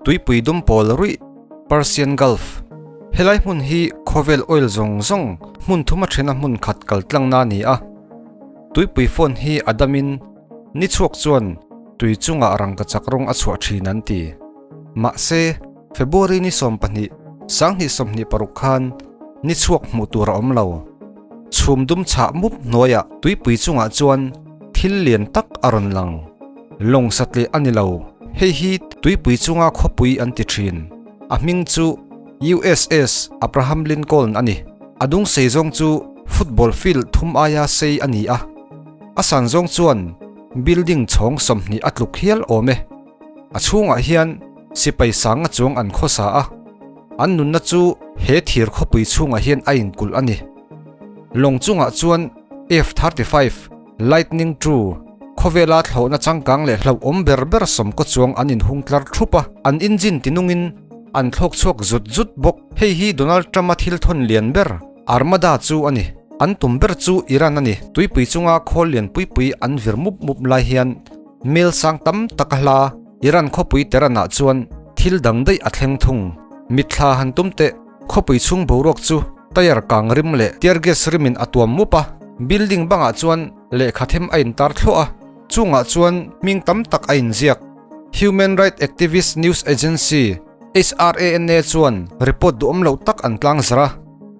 Tuipui dum pawl ruih, Persian Gulf, Helai hmun hi khawvel oil zawng zawng hmun thuma thena hmun khat kal tlangna a ni a. Tuipui phone hi a damin ni chhuak chuan tui chungah rangkachak rawng a chhuah thin an ti. Mahse, February ni 12, 2026 khan ni chhuak hmuh tur a awm lo. Chhum dum chhah mup hnuaiah tuipui chungah chuan thil lian tak a rawn lang. Lawng satleh a ni lo, hei hi tuipui chunga khawpui an ti thin. A hming chu USS Abraham Lincoln a ni. A dung sei zawng chu football field thum aia sei a ni a, a san zawng chuan building chhawng 20 a tluk hial awm e. A chhungah hian sipai sanga chuang an khawsa a, an nunna chu he thir khawpui chhungah hian a inkulh a ni. Lawng chungah chuan F-35 Lightning II khawvela thlawhna changkang leh hlauhawm ber ber sawmkaw chuang an inhung tlar thup a, an engine tinungin an thlawk chhuak zut zut bawk. Hei hi Donald Trump-a thil thawn lian ber Armada chu a ni. An tum ber chu Iran a ni. Tuipui chunga khawl lian pui pui an vir mup mup lai hian mel sang tam tak a hla. Iran khawpui Tehran-ah chuan thil dang daih a thleng thung. Mitthla han tum teh, khawpui chhung boruak chu tyre kang rim leh tear gas rimin a tuam mup a. Building bangah chuan lehkha them a intar thluah a, chungah chuan hming tam tak a inziak. Human Rights Activist News Agency, HRANA, chuan report duhawm loh tak an tlang zar a.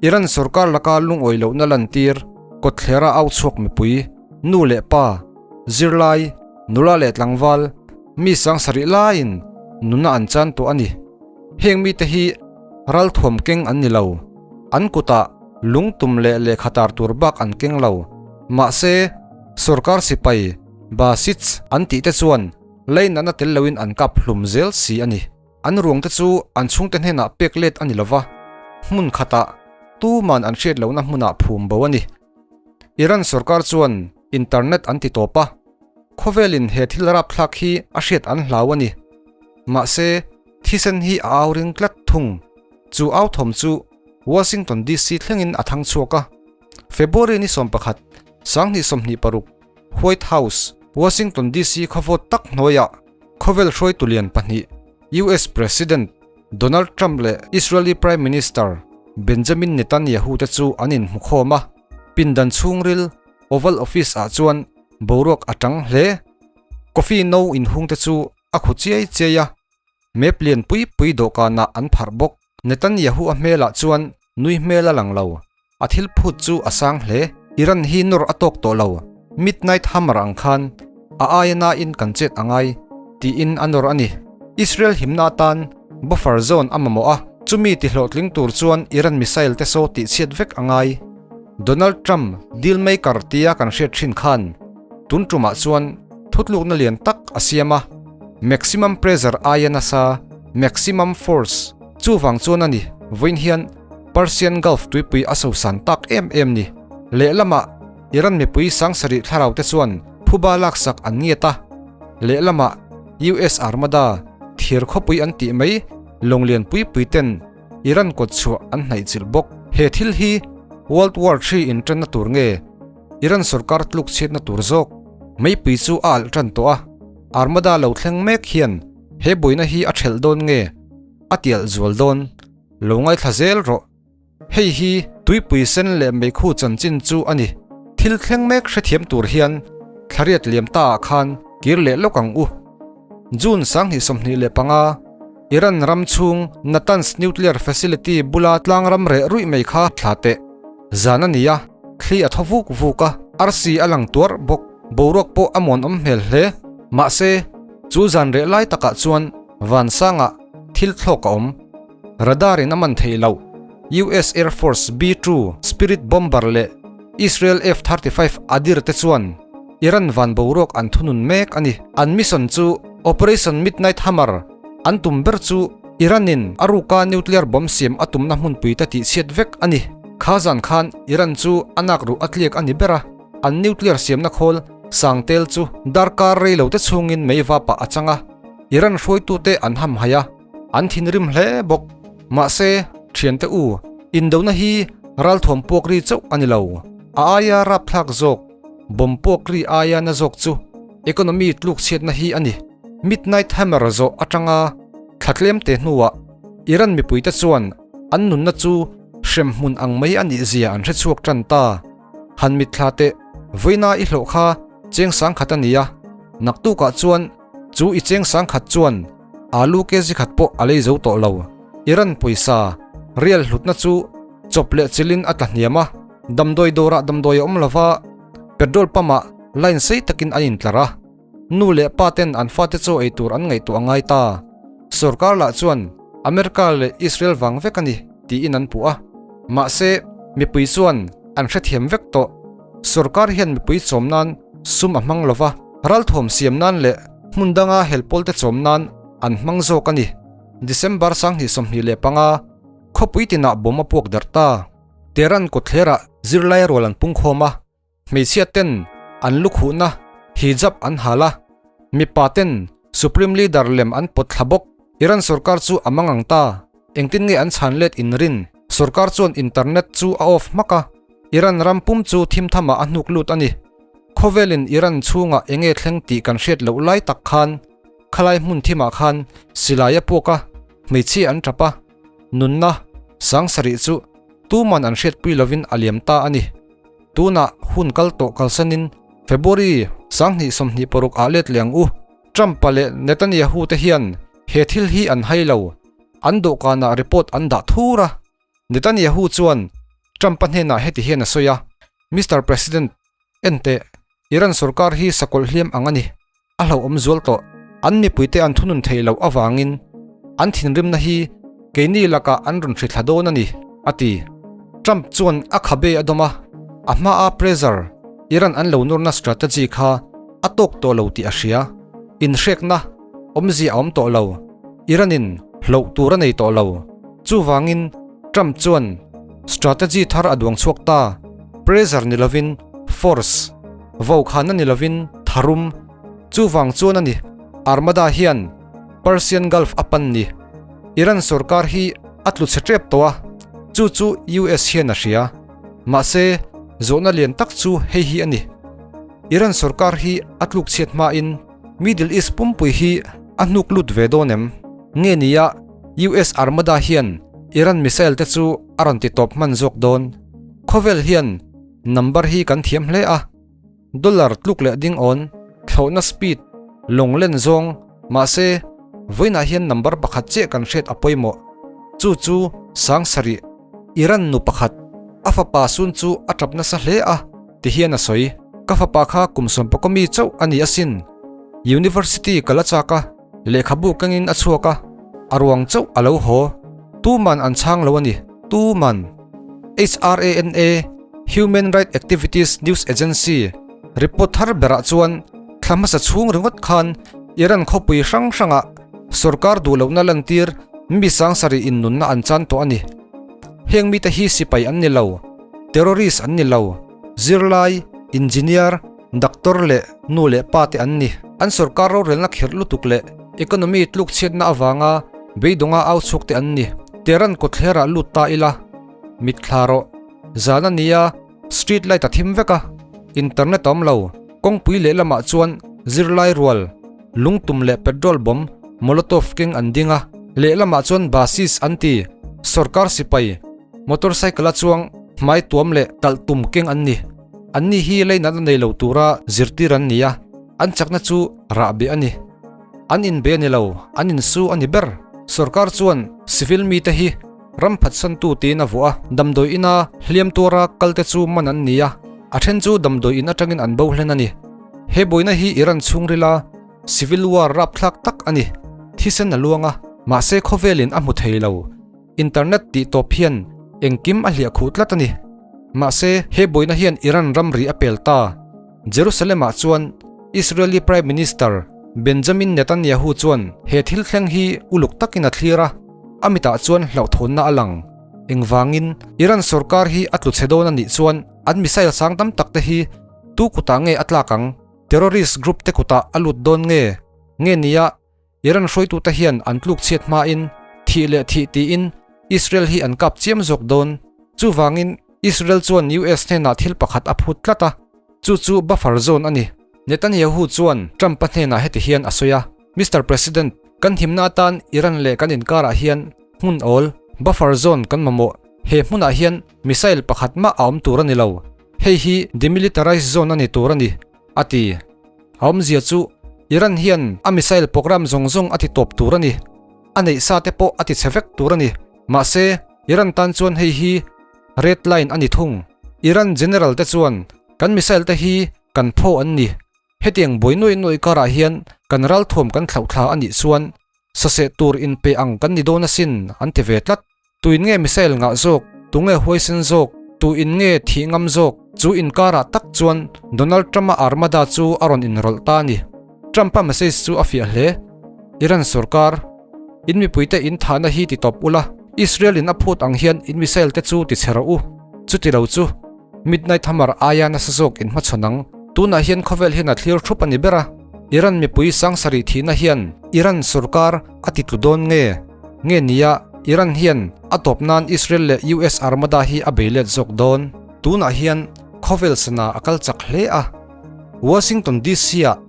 Iran sorkar laka lungawi lohna lantir kawtthlera au chhuak mipui, nu leh pa, zirlai, nula leh tlangval, mi sang sarih laiin nuna an chan tawh a ni. Heng mite hi ralthuam keng an ni lo. An kutah lungtum leh lehkha tar tur bak an keng lo. Mahse, sorkar sipai, Basij, an tih te chuan leinatna tel loin an kap hlum zel si a ni. An ruang te chu an chhungte hnenah pek let a ni lova, hmun khatah tuman an hriat lohna hmunah phum bo a ni. Iran sorkar chuan internet an ti tawp a, khawvelin he thil rapthlak hi a hriat an hlau a ni. Mahse, thisen hi a au ring tlat thung. Chu au thawm chu Washington DC thlengin a thang chhuak a. February ni 11, 2026, White House, Washington DC khawvawt tak hnuaiah khawvel hruaitu lian pahnih US President Donald Trump leh Israeli Prime Minister Benjamin Netanyahu te chu an inhmukhawm a, pindan chhungril Oval Office ah chuan boruak a tang hle. Coffee no inhung te chu a khu chiai chiai a, map lian pui pui dawhkanah an pharh bawk. Netanyahu a hmelah chuan nui hmel a lang lo, a thil phut chu a sang hle. Iran hi nawr a tawk tawh lo, Midnight Hammer ang khan a aia nain kan chet a ngai, tiin a nawr a ni. Israel himna atan buffer zone a mamawh a, chumi tihlawhtling tur chuan Iran missile te saw tihchhiat vek a ngai. Donald Trump deal maker tia kan hriat thin khan tun tumah chuan thutlukna lian tak a siam a, maximum pressure aia nasa, maximum force, chuvang chuan a ni, vawiin hian Persian Gulf tuipui a sosan tak em em ni. Lehlamah Iran mipui sangsarih thlarau te chuan phuba laksak an ngiat a, lehlamah US Armada thir khawpui an tih mai lawng lian pui pui ten Iran kawt chhuah an hnaih chilh bawk. He thil hi World War Three inṭanna tur nge Iran sorkar tluk chhiatna tur zawk? Meipui chu a alh ṭan tawh a, Armada lo thleng mek hian he buaina hi a ṭhelh dawn nge a tialh zual dawn? Lo ngaithla zel rawh. Hei hi tuipui sen leh meikhu chanchin chu a ni. Thil thleng mek hrethiam tur hian thlariat liam ta ah khan kir leh lawk ang u. June 2025, Iran ram chhung Natanz Nuclear Facility bula tlang ram reh ruih mai kha thla teh. Zan a ni a, thli a thaw vuk vuk a, arsi a lang tuarh bawk. Boruak pawh a muanawm hmel hle. Mahse, chu zan reh lai takah chuan vansangah thil thlawk a awm. Radar in a man theih loh. US Air Force B-2 Spirit bomber leh Israel F-35 Adir te chuan Iran van boruak an thunun mek a ni. An mission chu Operation Midnight Hammer an tum ber chu Iran in a ruka nuclear bomb siam a tumna hmunpui te tihchhiat vek a ni. Kha zan khan Iran chu a nak ruh a tliak a ni ber a, an nuclear siamna khawl sang tel chu darkar rei lo te chhungin mei vapah a chang a, Iran hruaitute an hamhaih a. An thinrim hle bawk. Mahse, thiante u, indona hi ralthuam puak ri chauh a ni lo. A aia rapthlak zawk, bomb puak ri aia na zawk chu economy tluk chhiatna hi a ni. Midnight Hammer zawh atanga thla tlem te hnuah Iran mipuite chuan an nunna chu hremhmun ang mai a nih zia an hrechhuak tan ta. Han mitthla teh, vawiina i hlawh kha cheng sangkhat a ni a, naktukah chuan chu i cheng sangkhat chuan alu kg khat pawh a lei zo tawh lo. Iran pawisa rial hlutna chu chawp leh chilhin a tla hniam a, damdawi dawrah damdawi a awm lova, petrol pump ah line sei takin an intlar a. Nu leh pa ten an fate chaw ei tur an ngaihtuah a ngai ta. Sorkar lah chuan America leh Israel vang vek a ni tiin an puh a. Mahse, mipui chuan an hrethiam vek tawh. Sorkar hian mipui chawm nan sum a hmang lo va, ralthuam siam nan leh hmun danga helpawlte chawm nan an hmang zawk a ni. December 2025, khawpui tinah bawm a puak darh ta. Tehran kawtthlerah zirlai rual an pungkhawm a. Hmeichhia ten an lukhuhna hijab an hal a, mipa ten Supreme Leader lem an pawt thla bawk. Iran sorkar chu a mang ang ta, engtin nge an chhan let inrin? Sorkar chuan internet chu a off hmak a, Iran ram pum chu thim thamah a hnuk lut a ni. Khawvelin Iran chhungah enge thleng tih kan hriat loh lai tak khan khalai hmun thimah khan silai a puak a, hmeichhia an tap a, nunna sangsarih chu tuman an hriatpui lovin a liam ta a ni. Tunah hun kal tawh kalsanin February 2026 ah let leh ang u. Trump-a leh Netanyahu te hian he thil hi an hai lo. An dawhkanah report an dah thur a. Netanyahu chuan Trump-a hnenah heti hian a sawi a, Mister President, enteh, Iran sorkar hi sakawlh hliam ang a ni. A hlauhawm zual tawh. An mipuite an thunun theih loh avangin an thinrimna hi keini lakah an rawn hrithla dawn a ni, a ti. Trump chuan a khabe a dawm a, a hmaa pressure Iran an lo nawrna strategy kha a tawk tawh lo tih a hria. Inhrekna awmzia a awm tawh lo. Iran-in hloh tur a nei tawh lo. Chuvangin Trump chuan strategy thar a duang chhuak ta, pressure ni lovin force. Vaukhana ni lovin tharum chuvang chuan a ni. Armada hian Persian Gulf a pan ni. Iran sorkar hi a tlu chhe tep tawh a, chu chu US hian a hria. Mahse, zawhna lian tak chu hei hi a ni. Iran sorkar hi a tluk chhiat hmain Middle East pumpui hi a hnuk lut ve dawn em? Nge nia US Armada hian Iran missile te chu a rawn ti tawp hman zawk dawn? Khawvel hian Number hi kan thiam hle a, dollar tluk leh ding awn, thlawhna speed, lawng len zawng, mahse vawiinah hian number pakhat chiah kan hriat a pawimawh. Chu chu Sangsarih, Iran nu pakhat, a fapa sun chu a tap nasa hle a, ti hian a sawi. Ka fapa kha kum sawmpakaw mi chauh a ni asin. University ka la chak a, lehkhabu kengin a chhuak a, a ruang chauh a lo haw. Tuman an chhang lo a ni, tuman. HRANA, Human Right Activities News Agency, report thar berah chuan thla hmasa chhung ringawt khan Iran khawpui hrang hrangah sorkar duh lohna lantir mi sangsarih innunna an chan tawh a ni. Heng mite hi sipai an ni lo, terrorist an ni lo, zirlai, engineer, doctor leh nu leh pa te an ni. An sorkar rorelna khirh lutuk leh economy tlukchhiatna avanga beidawnga au chhuak te an ni. Tehran kawtthlerah lut ta ila, mitthla rawh. Zan a nia, street light a thim vek a, internet a awm lo. Kawngpui lehlamah chuan zirlai rual, lungtum leh petrol bomb, molotov keng an ding a, lehlamah chuan buses an ti, sorkar sipai, motorcycle a chuang hmai tuam leh talh tum keng an ni. Anni hi leinat a nei lo tura zirtir an ni a, an chakna chu rahbeh a ni. An inbe a ni lo, an insu a ni ber. Sorkar chuan civil mite hi ram phatsantu tiin a vuah a, damdawi ina hliam tuara kalte chu man an ni a, a then chu damdawi in atangin an bo hlen a ni. He buaina hi Iran chhungrila civil war rapthlak tak a ni. Thisen a luang a, mahse khawvelin a hmu thei lo. Internet tih tawp hian engkim a hliah khuh tlat a ni. Mahse, he buaina hian Iran ramri a pel ta. Jerusalem-ah chuan Israeli Prime Minister Benjamin Netanyahu chuan he thil thleng hi uluk takin a thlir a, a mitah chuan hlauhthawnna a lang. Engvangin, Iran sorkar hi a tlu chhe dawn a nih chuan an missile sang tam tak te hi tu kutah nge a tlak ang? Terrorist group te kutah a lut dawn nge? Nge nia Iran hruaitute hian an tluk chhiat hmain thih leh thih tiin Israel hi an kap chiam zawk dawn. Chuvangin Israel chuan US hnenah thil pakhat a phut tlat a, chu chu buffer zone a ni. Netanyahu chuan Trump-a hnenah heti hian a sawi a. Mister President, kan himna atan Iran leh kan inkarah hian hmun awl, buffer zone, kan mamawh. He hmunah hian missile pakhat mah a awm tur a ni lo. Hei hi demilitarized zone a ni tur a ni, a ti. A awmzia chu Iran hian a missile program zawng zawng a ti tawp tur a ni. A neih sa te pawh a ti chhe vek tur a ni. Mahse, Iran tan chuan hei hi red line a ni thung. Iran general te chuan kan missile te hi kan phaw an ni. Hetiang buai nuaih nuaih karah hian kan ralthuam kan thlauh thla a nih chuan saseh tur inpe ang kan ni dawn asin an ti ve tlat. Tuin nge missile ngah zawk, tunge huaisen zawk, tuin nge thih ngam zawk? Chu inkarah tak chuan Donald Trump-a armada chu a rawn inrawlh ta a ni. Trump-a message chu a fiah hle. Iran sorkar, in mipuite in thahna hi ti tawp ula, Israel-in a phut ang hian in missile te chu ti chhe rawh u. Chuti lo chu. Midnight Hammer aia nasa zawk in hmachhawn ang. Tunah hian khawvel hian a thlir thup a ni ber a. Iran mipui sangsarih thihna hian Iran sorkar a ti tlu dawn nge? Nge nia, Iran hian a tawp nan Israel leh US armada hi a bei let zawk dawn. Tunah hian khawvel sana a kal chak hle a. Washington DC-ah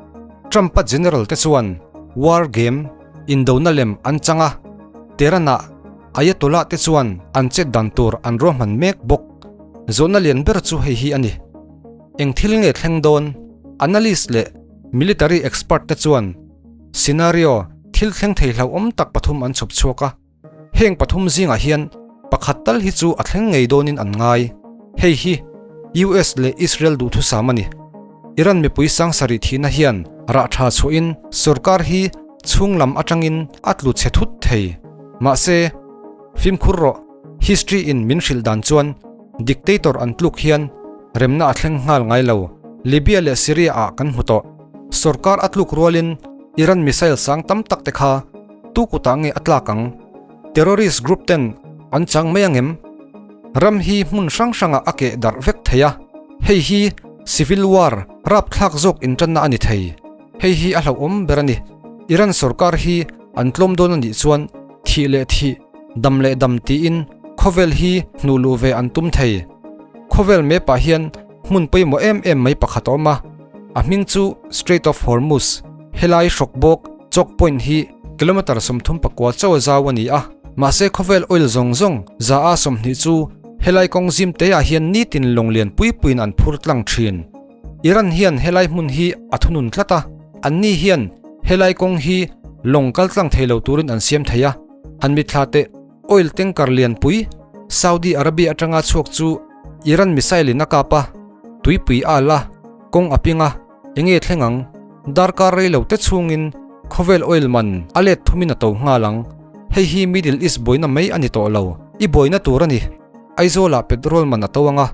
Trump-a general te chuan war game indona lem an chang a, Tehran-ah Ayatollah te chuan an chet dan tur an ruahman mek bawk. Zawhna lian ber chu hei hi a ni. Eng thil nge thleng dawn? Analyst leh military expert te chuan scenario thil thleng thei hlauhawm tak pathum an chhawp chhuak a. Heng pathum zingah hian pakhat tal hi chu a thleng ngei dawnin an ngai. Hei hi US leh Israel duhthusam a ni. Iran mipui sangsarih thihna hian rah tha chhuahin sorkar hi chhung lam atangin a tlu chhe thut thei. Mahse, fimkhur rawh, history in min hrilh dan chuan dictator an tluk hian remna a thleng nghal ngai lo. Libya leh Syria ah kan hmu tawh. Sorkar a tluk rualin Iran missile sang tam tak te kha tu kutah nge a tlak ang? Terrorist group ten an chang mai ang em? Ram hi hmun hrang hrangah a keh darh vek thei a, hei hi civil war rapthlak zawk intanna a ni thei. Hei hi a hlauhawm ber a ni. Iran sorkar hi an tlawm dawn a nih chuan thih leh thih, dam leh dam tiin khawvel hi hnuh luh ve an tum thei. Khawvel map ah hian hmun pawimawh em em mai pakhat a awm a, a hming chu Strait of Hormuz. Helai hrawk bawk choke point hi kilometre 34 chauh a zau a ni a, mahse khawvel oil zawng zawng za a 20 chu helai kawng zim te ah hian nitin lawng lian pui puiin an phur tlang thin. Iran hian helai hmun hi a thunun tlat a, anni hian helai kawng hi lawng kal tlang thei lo turin an siam thei a, han mitthla teh. Oil tanker lianpui Saudi Arabia atanga chhuak chu Iran missile in a kap a, tuipui a al a, kawng a ping a, enge thleng ang? Darkar rei lo te chhungin khawvel oil man a let thumin a to nghal ang. Hei hi Middle East buaina mai a ni tawh lo, i buaina tur a ni. Aizawlah petrol man a to ang a,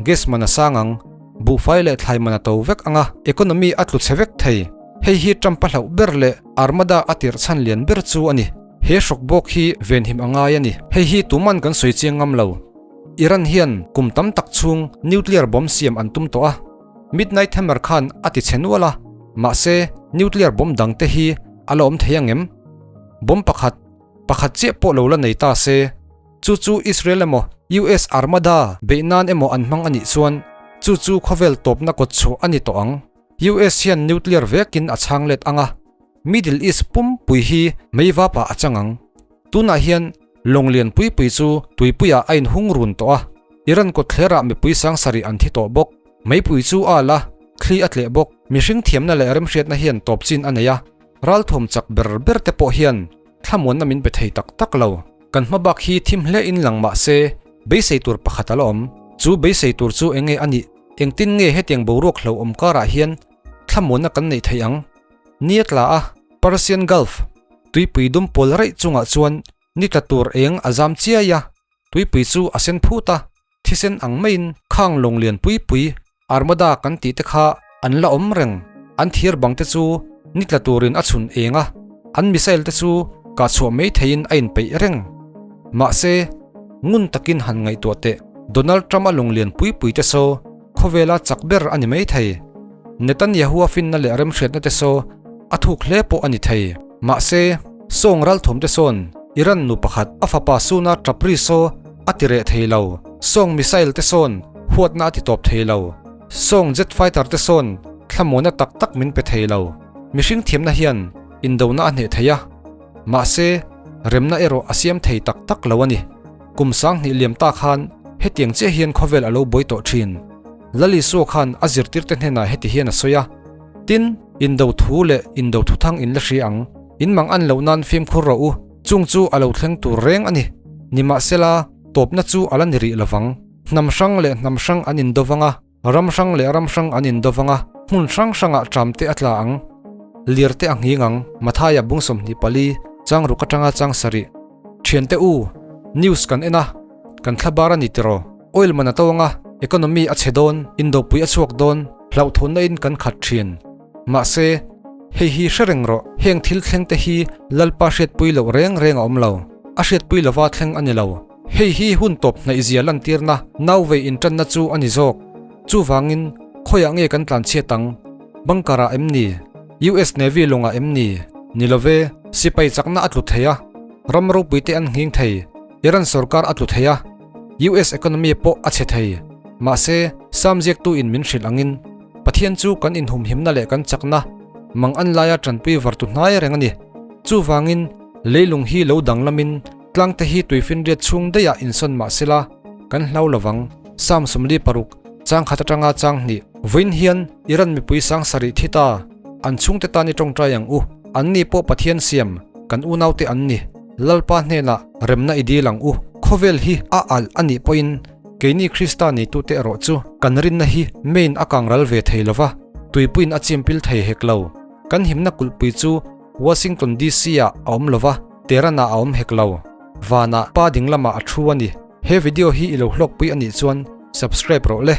gas man a sang ang, buhfai leh thlai man a to vek ang a, economy a tlu chhe vek thei. Hei hi Trump-a hlauh ber leh Armada a tirh chhan lian ber chu a ni. He hrawk bawk hi venhim a ngai a ni. Hei hi tuman kan sawi chiang ngam lo. Iran hian kum tam tak chhung nuclear bomb siam an tum tawh a. Midnight Hammer khan a ti chhe nual a, mahse nuclear bomb dang te hi a la awm thei ang em? Bomb pakhat, pakhat chiah pawh lo la nei ta se, chu chu Israel emaw US Armada beih nan emaw an hmang a nih chuan chu chu khawvel tawpna kawtchhuah a ni tawh ang. US hian nuclear vekin a chhang let ang a. Middle East pumpui hi mei vapah a chang ang. Tunah hian lawng lian pui pui chu tuipuiah a inhung run tawh a, Iran kawtthlerah mipui sangsarih an thi tawh bawk. Meipui chu a al a, thli a tleh bawk. Mihring thiamna leh remhriatna hian tawp chin a nei a, ralthawm chak ber ber te pawh hian thlamuanna min pe thei tak tak lo. Kan hmabak hi thim hle in lang mah se, beisei tur pakhat a la awm. Chu beisei tur chu enge a nih? Engtin nge hetiang boruak hlauhawm karah hian thlamuanna kan neih theih ang? Ni a tla a, Persian Gulf, tuipui dum pawl raih chungah chuan ni tla tur eng a zam chiai a, tuipui chu a sen phut a, thisen ang maiin khang lawng lian pui pui, armada kan tih te kha an la awm reng, an thir bang te chu ni tla turin a chhun eng a, an missile te chu kah chhuah mai theiin a inpeih reng. Mahse, ngun takin han ngaihtuah teh, Donald Trump-a lawng lian pui pui te saw Khawvela chak ber a ni mai thei. Netanyahu-a finna leh remhriatna te saw a thuk hle pawh a ni thei. Mahse, sawng ralthawm te sawn Iran nu pakhat a fapa suna tap ri saw a ti reh thei lo. Sawng missile te sawn huatna a ti tawp thei lo. Sawng jet fighter te sawn thlamuanna tak tak min pe thei lo. Mihring thiamna hian. Indona a hneh thei a, mahse, remna erawh a siam thei tak tak lo a ni. Kum 2000 liam ta khan hetiang chiah hian khawvel a lo buai tawh thin. Lal Isua khan a zirtirte hnenah heti hian a sawi a, Tin, indo thu leh indo thuthang in la hria ang, in mang an loh nan fimkhur rawh u, chung chu a lo thleng tur reng a ni. Nimahsela, tawpna chu a la ni rih lovang. Hnam hrang leh hnam hrang an indo vang a. Ram hrang leh ram hrang an indo vang a, hmun hrang hrangah ṭam te a tla ang, lir te a nghing ang, Mathaia bung 24, chang ruk atanga chang sarih. Thiante u, news kan en a, kan thla bar a ni tiraw? Oil man a to ang a, economy a chhe dawn, indopui a chhuak dawn, hlauhthawnna in kan khat thin. Mahse, hei hi hre reng rawh, heng thil thleng te hi Lalpa hriatpui loh reng reng a awm lo, a hriatpui lova thleng a ni lo. Hei hi hun tawp hnaihzia lantirna nauvei intanna chu a ni zawk. Chuvangin, khawiah nge kan tlanchhiat ang? Bunker ah em ni? US Navy lawngah em ni? Ni love, sipai chakna a tlu thei a, ram ropuite an nghing thei, Iran sorkar a tlu thei a, US economy pawh a chhe thei. Mahse, Sam ziaktu in min hrilh angin, Pathian chu kan inhumhimna leh kan chakna mang an laia tanpui vartu hnai reng a ni. Chuvangin, leilung hi lo danglamin, Tlangte hi tuifinriat chhung daihah insawn mah sela, kan hlau lovang. Psalm 46, chang khat atanga chang hnih. Vawiin hian Iran mipui sang sarih thi ta, an chhungte tan i tawngtai ang u. Anni pawh Pathian siam, kan unaute an ni. Lalpa hnenah remna i dil ang u. Khawvel hi a alh a nih pawhin keini Krista neitute erawh chu kan rinna hi main a kangral ve thei lova, tuipuiin a chimpil thei hek lo. Kan himna kulhpui chu Washington DC ah a awm lova, Tehran ah a awm hek lo. Vanah pa ding lamah a thu a ni. He video hi i lo hlawkpui a nih chuan subscribe rawh le.